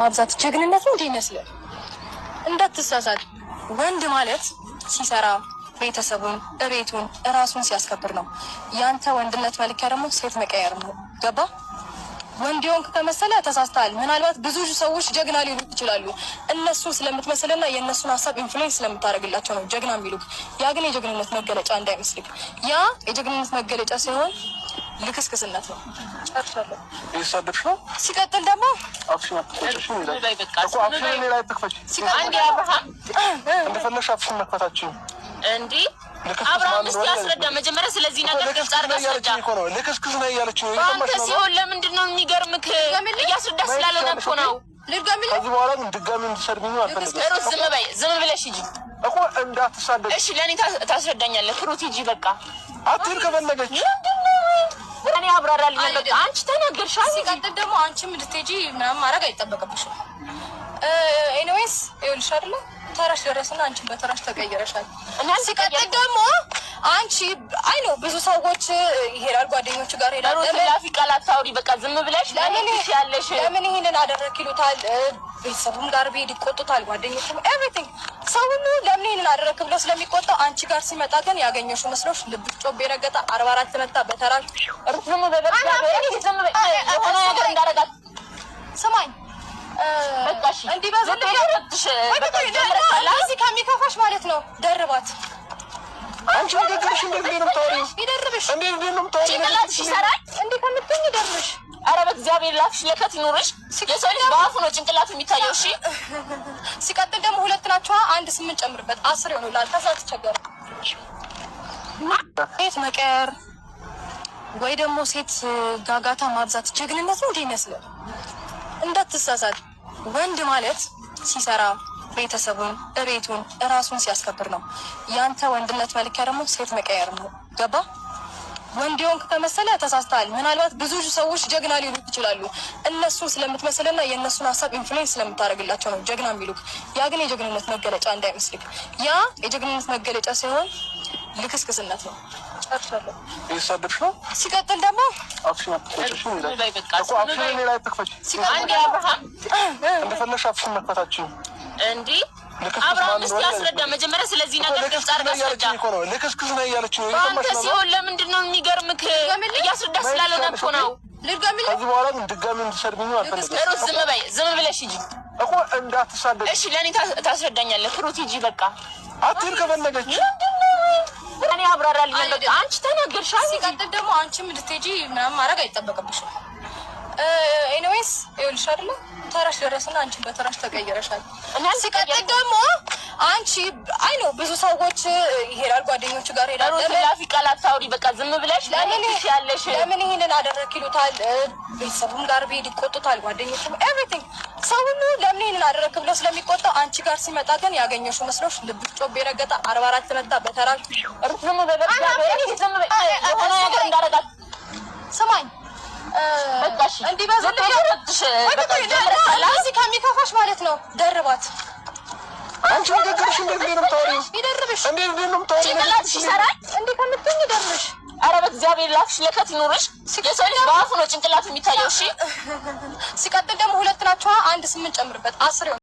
ማብዛት ጀግንነት ነው እንዲህ ይመስላል። እንዳትሳሳት። ወንድ ማለት ሲሰራ ቤተሰቡን፣ እቤቱን፣ እራሱን ሲያስከብር ነው። ያንተ ወንድነት መለኪያ ደግሞ ሴት መቀየር ነው። ገባ? ወንድ የሆንክ ከመሰለ ተሳስተሃል። ምናልባት ብዙ ሰዎች ጀግና ሊሉ ይችላሉ። እነሱን ስለምትመስልና የእነሱን ሀሳብ influence ስለምታደርግላቸው ነው ጀግና የሚሉክ። ያ ግን የጀግንነት መገለጫ እንዳይመስልክ። ያ የጀግንነት መገለጫ ሲሆን ልክስክስነት ነው። ጨርሻለሁ። እየተሳደብሽ ነው። ሲቀጥል ደግሞ አፍሽን አትክፈች እኮ፣ አፍሽን እኔ ላይ አትክፈች። አንዴ አብርሃም። እንደፈለግሽ አፍሽን መክፈታችን እንዴ አብርሃም፣ እስኪ አስረዳ መጀመሪያ ስለዚህ ነገር ግልጽ አድርገህ አስረዳ። ልክስክስ ነው እያለች ነው። በአንተ ሲሆን ለምንድን ነው የሚገርምክ? እያስረዳ ስላልሆነ እኮ ነው። ልድገምልህ። ከዚህ በኋላ ግን ድጋሚ እንድትሰድቢኝ አልፈልግም። ሩት ዝም በይ፣ ዝም ብለሽ ሂጂ እኮ እንዳትሳደብ። እሺ ለእኔ ታስረዳኛለህ። ሩት ሂጂ በቃ። አትሂድ ከፈለገች። እኔ አብራራልኝ በቃ። አንቺ ተናገርሽ። ሲቀጥል ደግሞ አንቺም እንድትሄጂ ምናምን ማድረግ አይጠበቅብሽም። Anyways ይኸውልሽ አይደለ ተራሽ ደረስና አንቺን በተራሽ ተቀይረሻል። ሲቀጥል ደግሞ አንቺ I know ብዙ ሰዎች ይሄዳል፣ ጓደኞቹ ጋር ይሄዳል። ሩት ላፊ ቃላት ታውሪ በቃ። ዝም ብለሽ ያለሽ ለምን ይሄንን አደረክ ይሉታል። ቤተሰቡም ጋር ብሄድ ይቆጡታል። ጓደኞቹም everything ሰው ሁሉ ለምን ይሄንን አደረክ ብሎ ስለሚቆጣው አንቺ ጋር ሲመጣ ግን ያገኘሽው መስሎሽ ልብሽ ጮቤ ረገጠ። 44 መታ በተራሽ። ሩት ዝም በይ፣ ዝም በይ። የሆነ ነገር እንዳደረጋት ስማኝ እንዲህ በዚህ ከሚከፋሽ ማለት ነው ደርባት። አንቺ ንግግርሽ እንዴት ነው የምታወሪው? ይደርብሽ። እንዴት ነው የምታወሪው? ጭንቅላትሽ ይሰራል። እንዲህ ከምትኝ ይደርብሽ። ኧረ በእግዚአብሔር ላፍሽ ለከት ይኑርሽ። የሰው ልጅ በአፉ ነው ጭንቅላቱ የሚታየው። እሺ። ሲቀጥል ደግሞ ሁለት ናቸዋ። አንድ ስምንት ጨምርበት 10 ይሆኑላል። ከዛ ትቸገር። ሴት መቀየር ወይ ደግሞ ሴት ጋጋታ ማብዛት ጀግንነት ነው እንዲህ ይመስላል። እንዳትሳሳት። ወንድ ማለት ሲሰራ ቤተሰቡን፣ እቤቱን፣ እራሱን ሲያስከብር ነው። ያንተ ወንድነት መለኪያ ደግሞ ሴት መቀየር ነው። ገባ? ወንድ የሆንክ ከመሰለ ተሳስተሃል። ምናልባት ብዙ ሰዎች ጀግና ሊሉ ይችላሉ። እነሱን ስለምትመስልና የእነሱን ሀሳብ influence ስለምታደርግላቸው ነው ጀግና የሚሉክ። ያ ግን የጀግንነት መገለጫ እንዳይመስልክ። ያ የጀግንነት መገለጫ ሲሆን ልክስክስነት ነው። ጨርሻለሁ። እየተሳደብሽ ነው። ሲቀጥል ደግሞ አፍሽን አትክፈች እኮ፣ አፍሽን እኔ ላይ አትክፈች። አንዴ አብርሃም። እንደፈለግሽ አፍሽን መክፈታችን እንዴ አብርሃም፣ እስኪ አስረዳ መጀመሪያ ስለዚህ ነገር ግልጽ አድርገህ አስረዳ። ልክስክስ ነው እያለች ነው። በአንተ ሲሆን ለምንድን ነው የሚገርምክ? እያስረዳ ስላልሆነ እኮ ነው። ልድገምልህ። ከዚህ በኋላ ግን ድጋሚ እንድትሰድቢኝ አልፈልግም። ሩት ዝም በይ፣ ዝም ብለሽ ሂጂ እኮ እንዳትሳደብ። እሺ ለእኔ ታስረዳኛለህ። ሩት ሂጂ በቃ። አትሂድ ከፈለገች። እኔ አብራራልኝ በቃ። አንቺ ተናገርሽ። ሲቀጥል ደግሞ አንቺም እንድትሄጂ ምናምን ማድረግ አይጠበቅብሽም። Anyways ይኸውልሽ አይደለ ተራሽ ደረስና አንቺን በተራሽ ተቀይረሻል። ሲቀጥል ደግሞ አንቺ I know ብዙ ሰዎች ይሄዳል፣ ጓደኞቹ ጋር ይሄዳል። ሩት ላፊ ቃላት ታውሪ በቃ። ዝም ብለሽ ያለሽ ለምን ይሄንን አደረክ ይሉታል። ቤተሰቡም ጋር ብሄድ ይቆጡታል። ጓደኞቹም everything ሰው ሁሉ ለምን ይሄንን አደረክ ብሎ ስለሚቆጣው አንቺ ጋር ሲመጣ ግን ያገኘሽው መስሎሽ ልብሽ ጮቤ ረገጠ። 44 መታ በተራሽ። ሩት ዝም በይ፣ ዝም በይ። የሆነ ነገር እንዳደረጋት ስማኝ እንዲህ በዚህ ከሚከፋሽ ማለት ነው ደርባት። አንቺ ንግግርሽ እንዴት ነው የምታወሪው? ይደርብሽ። እንዴት ነው የምታወሪው? ጭንቅላትሽ ይሰራል። እንዲህ ከምትኝ ይደርብሽ። ኧረ በእግዚአብሔር ላፍሽ ለከት ይኑርሽ። የሰው ልጅ በአፉ ነው ጭንቅላቱ የሚታየው። እሺ። ሲቀጥል ደግሞ ሁለት ናቸዋ። አንድ ስምንት ጨምርበት 10 ይሆናል።